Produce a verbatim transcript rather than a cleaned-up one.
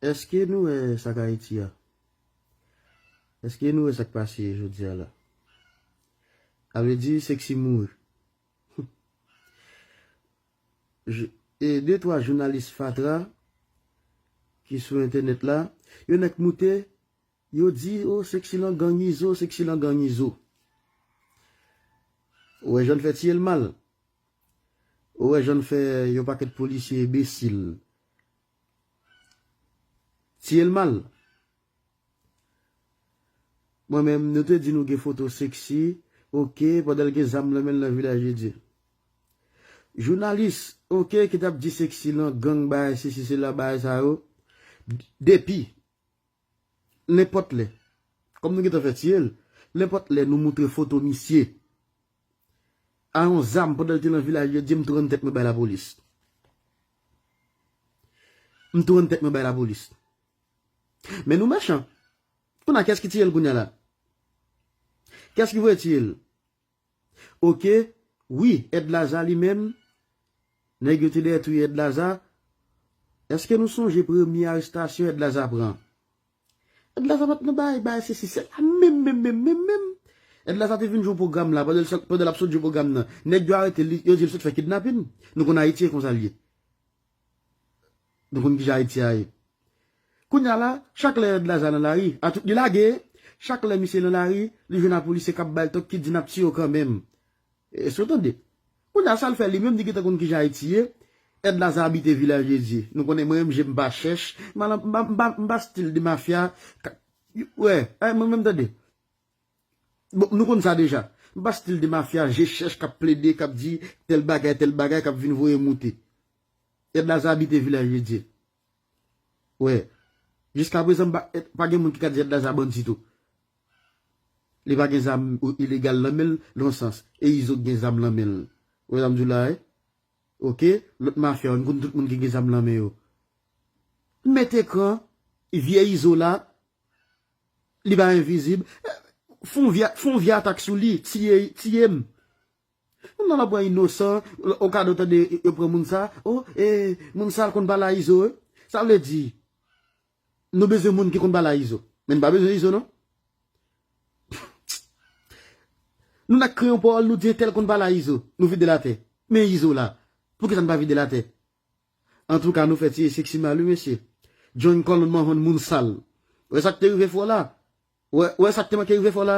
Èske nou wè sa k Ayiti a? Èske nou wè sa k pase jodi a la? Sa vle di Sexy mouri. Je- e de twa jounalis fatra ki sou entènèt la, yo nèk moute, yo di, "O, Sexy lan gang Izo, Sexy lan gang Izo." Ou wè jan l fè tiye l mal. Ou wè jan l fè yon pakèt polisye enbesil tiye l mal. Mwen menm, nou te di nou gen foto Sexy, oke, pandan l gen zam nan men l nan Vilaj de Dye. Jounalis, oke, ki t ap di Sexy lan gang, bagay sesi, sela, bagay sa yo. Depi, nenpòt lè, kòm nou gentan fè tiye l, nenpòt lè nou moutre foto misye a yon zam pandan l te nan Vilaj de Dye, m tou rann tèt mwen bay lapolis. M tou rann tèt mwen bay lapolis. Men nou mechan. Kounye a, kiyès ki tiye l kounye a la? Kiyès ki voye tiye l? Oke, wi, Èd Laza li menm, nèg yo te dèyè touye Èd Laza. Èske nou sonje premye arestasyon Èd Laza pran? Èd Laza pa t nan bay, bay sesi, sela menm, menm, menm, menm, menm. Èd Laza te vin jwe pwogram la, pandan l sot- pandan l ap sot jwe pwogram nan. Nèg yo arete li, yo di l sot fè kidnapin. Nou konn Ayiti e konsa l ye. Nou konn kijan Ayiti a ye. Kounye a la, chak lè Èd Laza nan lari, a tout li lage, chak lè misye nan lari, li jwenn a polisye k ap ba l tòk ki di n ap tiye w kanmenm. Èske w tande? Kounye a sa l fè li menm, li gentan konn kijan Ayiti ye. Èd Laza abite Vilaj de Dye. Nou konnen mwen menm je m pa chèch, m pa, m pa, m pa, m pa stil de mafya. Ka- Wè, ay, mwen menm tande. Bon, nou konn sa deja. M pa stil de mafya, je chèch k ap plede, k ap di tèl bagay, tèl bagay, k ap vin voye moute. Èd Laza abite Vilaj de Dye. Wè. Jiska prezan, m pa, pa gen moun ki ka di Èd Laza bandi tou. Li pa gen zam ilegal nan men l, nan sans. E Izo k gen zam nan men l. Ou wè sa m di w la, wi? Oke? Lòt mafya yo, nou konn tout moun ki gen zam nan men yo. Met ekran, vye Izo la, li pa envizib. Fè yon vye, fè yon vye atak sou li, tiye, tiye m. Moun nan la pran inosan, okado tande yo pran moun sa, o, e, moun sa l konn pale a Izo, wi. Sa vle di, nou bezwen moun ki konn pale a Izo. Men n pa bezwen Izo, non. Nou nan kreyon pawòl, nou di entèl konn pale a Izo. Nou vide l atè. Men Izo la. Poukisa n pa vide l atè? Antouka, nou fè tiye Sexy mal, wi, mesye. John Colin Mahon moun sal. Wè sa k te rive fè w la? Wè, wè sa k te manke rive fè w la?